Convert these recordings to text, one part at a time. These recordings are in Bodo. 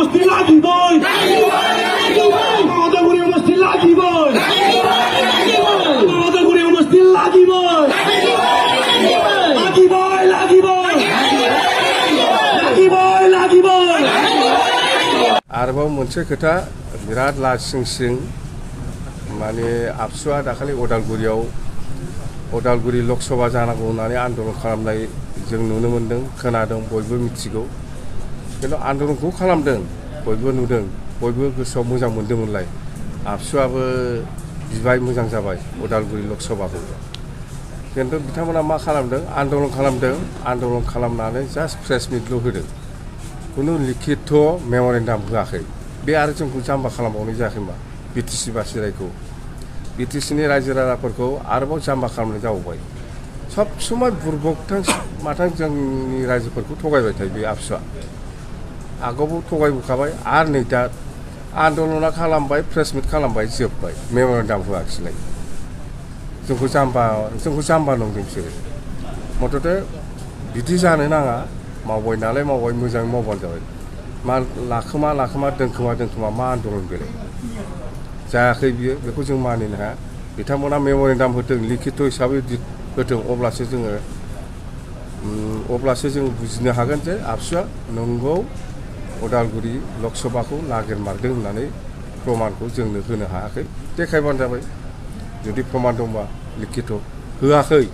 মস্তি লাগিবই মমতাগুড়ি মস্তি লাগিবই মমতাগুড়ি মস্তি লাগিবই লাগিবই লাগিবই লাগিবই লাগিবই आरोबाव मोनसे खोथा बिराद लासिं माने आबसुआ दाखालि उदालगुरि लकसभा जानांगौ होननानै आन्दलन खालामनाय जों नुनो मोन्दों खोनादों बयबो मिथिगौ खिन्थु आन्दलनखौ खालामदों बयबो नुदों बयबो गोसोआव मोजां मोन्दोंमोनलाय आबसुआबो बिबाय मोजां जाबाय उदालगुरि लकसभाखौ खिन्थु बिथांमोना मा खालामदों आन्दलन खालामनानै जास्ट प्रेस मिटल' होदों खुनु लिखित मेम'रेन्डाम होआखै बे आरो जोंखौ जाम्बा खालामबावनाय जायाखैमा बिटिसि बासिरायखौ बिटिसिनि रायजो राजाफोरखौ आरोबाव जाम्बा खालामनाय जाबावबाय सब समय बुरबकथां माथां जोंनि रायजोफोरखौ थगायबाय थायो बे आबसुआ आगोलावबो थगायबोखाबाय आरो नै दा आन्दलना खालामबाय प्रेस मिट खालामबाय जोब्बाय मेम'रेन्डाम होआखिसैलाय जोंखौ जाम्बा नंदों बिसोरो मथथे बिदि जानो नाङा मावबाय नालाय मावबाय मोजाङै मावबानो जाबाय मा लाखोमा दोनखोमा मा आन्दलन बेलाय जायाखै बियो बेखौ जों मानिनो हाया बिथांमोना मेम'रेन्डाम होदों लिखित हिसाबै होदों अब्लासो जों बुजिनो हागोन जे आबसुआ नंगौ उदालगुरि लकसभाखौ नागिरमारदों होननानै प्रमानखौ जोंनो होनो हायाखै देखायबानो जाबाय जुदि प्रमान दंबा लिखित होआखै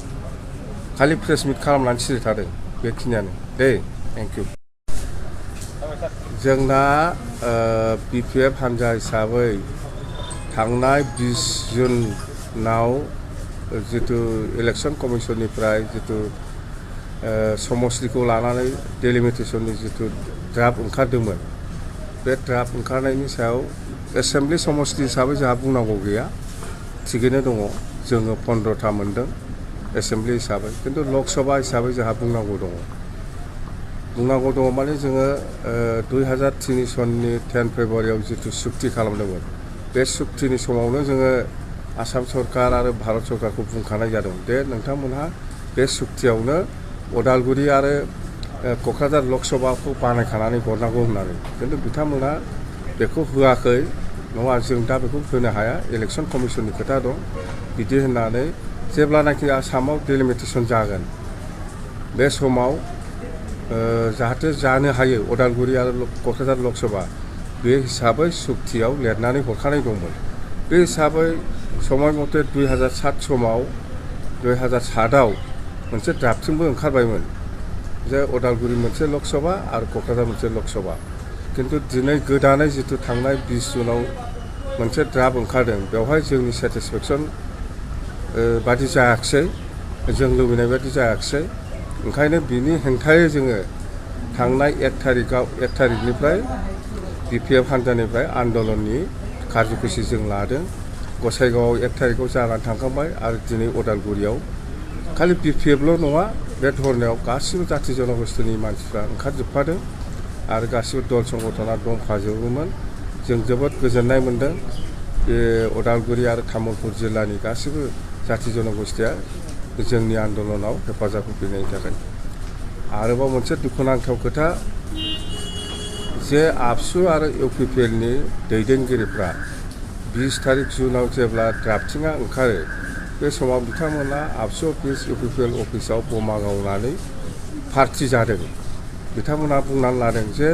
खालि प्रेस मिट खालामनानै सिरि थादों बेखिनियानो दे थेंक इउ जोंना BPF हान्जा हिसाबै थांनाय 20 जुनाव जितु इलेक्शन कमिसननिफ्राय जितु समस्तिखौ लानानै डेलिमिटेशननि जितु ड्राफ्ट ओंखारदोंमोन बे ड्राफ्ट ओंखारनायनि सायाव एसेम्बलि समस्ति हिसाबै जोंहा बुंनांगौ गैया थिगैनो दङ जोङो 15था मोनदों एसेम्बलि हिसाबै खिन्थु लकसभा हिसाबै जोंहा बुंनांगौ दङ माने जोङो 2003 सननि 10 फेब्रुवारियाव जितु सुक्ति खालामदोंमोन बे सुक्तिनि समावनो जोङो आसाम सरकार आरो भारत सरकारखौ बुंखानाय जादों दे नोंथांमोनहा बे सुक्तियावनो उदालगुरि आरो क'क्राझार लकसभाखौ बानायखानानै हरनांगौ होननानै खिन्थु बिथांमोना बेखौ होआखै नङा जों दा बेखौ होनो हाया इलेक्शन कमिसननि खोथा दं बिदि होननानै जेब्लानाखि आसामाव डेलिमिटेशन जागोन बे समाव जाहाथे जानो हायो उदालगुरि आरो क'क्राझार लकसभा बे हिसाबै सुक्तियाव लिरनानै हरखानाय दंमोन बे हिसाबै समय मथे 2007 समाव 2007आव मोनसे ड्राफ्टिंबो ओंखारबायमोन जे उदालगुरि मोनसे लकसभा आरो क'क्राझार मोनसे लकसभा खिन्थु दिनै गोदानै जितु थांनाय 20 जुनाव मोनसे ड्राफ्ट ओंखारदों बेवहाय जोंनि सेटिसफेक्सन बादि जायाखिसै जों लुबैनाय बादि जायाखिसै ओंखायनो बिनि हेंथायै जोङो थांनाय 1 थारिखनिफ्राय BPF हान्जानिफ्राय आन्दलननि कार्यकुसि जों लादों गसाइगावआव 1 थारिखआव जानानै थांखांबाय आरो दिनै उदालगुरियाव खालि BPFल' नङा बे धरनायाव गासिबो जाथि जनगोष्ठीनि मानसिफ्रा ओंखारजोबफादों आरो गासिबो दल संगठना दंफाजोबोमोन जों जोबोद गोजोननाय मोन्दों बे उदालगुरि आरो तामुलपुर जिल्लानि गासिबो जाथि जनगोष्ठीया जोंनि आन्दलनाव हेफाजाब होफैनायनि थाखाय आरोबाव मोनसे दुखुनांथाव खोथा जे आबसु आरो UPPLनि दैदेनगिरिफ्रा 20 तारिख जुनाव जेब्ला ड्राफ्टिंआ ओंखारो बे समाव बिथांमोना आबसु अफिस UPPL अफिसाव बमा गावनानै पार्टि जादों बिथांमोना बुंनानै लादों जे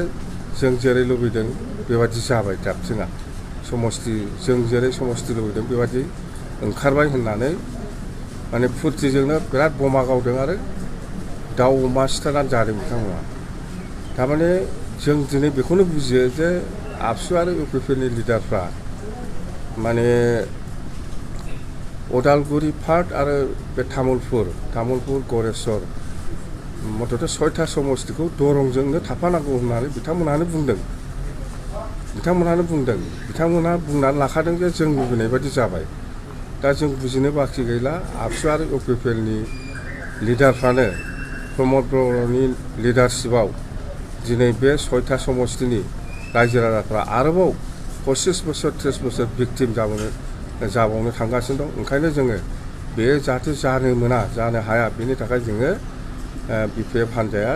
जों जेरै लुबैदों बेबादि जाबाय ड्राफ्टिंआ जों जेरै समस्ति लुबैदों बेबादि ओंखारबाय होननानै माने फुर्तिजोंनो बिराद बमा गावदों आरो दाउ अमा सिथारनानै जादों बिथांमोना थारमाने जों दिनै बेखौनो बुजियो जे आबसु आरो UPPLनि लिडारफ्रा माने उदालगुरि पार्ट आरो बे तामुलपुर गरेस्वर मथथे 6था समस्तिखौ दरंजोंनो थाफानांगौ होननानै बिथांमोनानो बुंदों बिथांमोना बुंनानै लाखादों जे जों लुबैनाय बादि जाबाय दा जों बुजिनो बाखि गैला आबसु आरो UPPLनि लिडारफ्रानो प्रमद बर'नि लिडारशिपआव दिनै बे 6था समस्तिनि रायजो राजाफ्रा आरोबाव 25 बोसोर 30 बोसोर भिक्टिम जाबावनो थांगासिनो दं ओंखायनो जोङो बे जाहाथे जानो हाया बेनि थाखाय जोङो BPF हान्जाया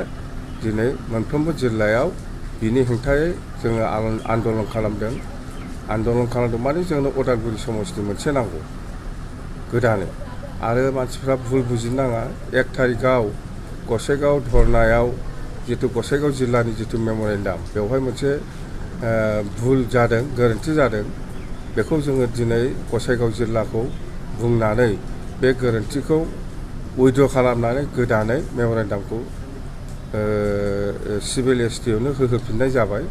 दिनै मोनफ्रोमबो जिल्लायाव बिनि हेंथायै जोङो आन्दलन खालामदों माने जोंनो उदालगुरि समस्ति मोनसे नांगौ गोदानै आरो मानसिफ्रा भुल बुजिनो नाङा 1 थारिखआव गसाइगाव धरनायाव जितु गसाइगाव जिल्लानि जितु मेम'रेन्डाम बेवहाय मोनसे भुल जादों गोरोन्थि जादों बेखौ जोङो दिनै गसाइगाव जिल्लाखौ बुंनानै बे गोरोन्थिखौ उइद्र' खालामनानै गोदानै मेम'रेन्डामखौ सिभिल एसटिआवनो होफिननाय जाबाय।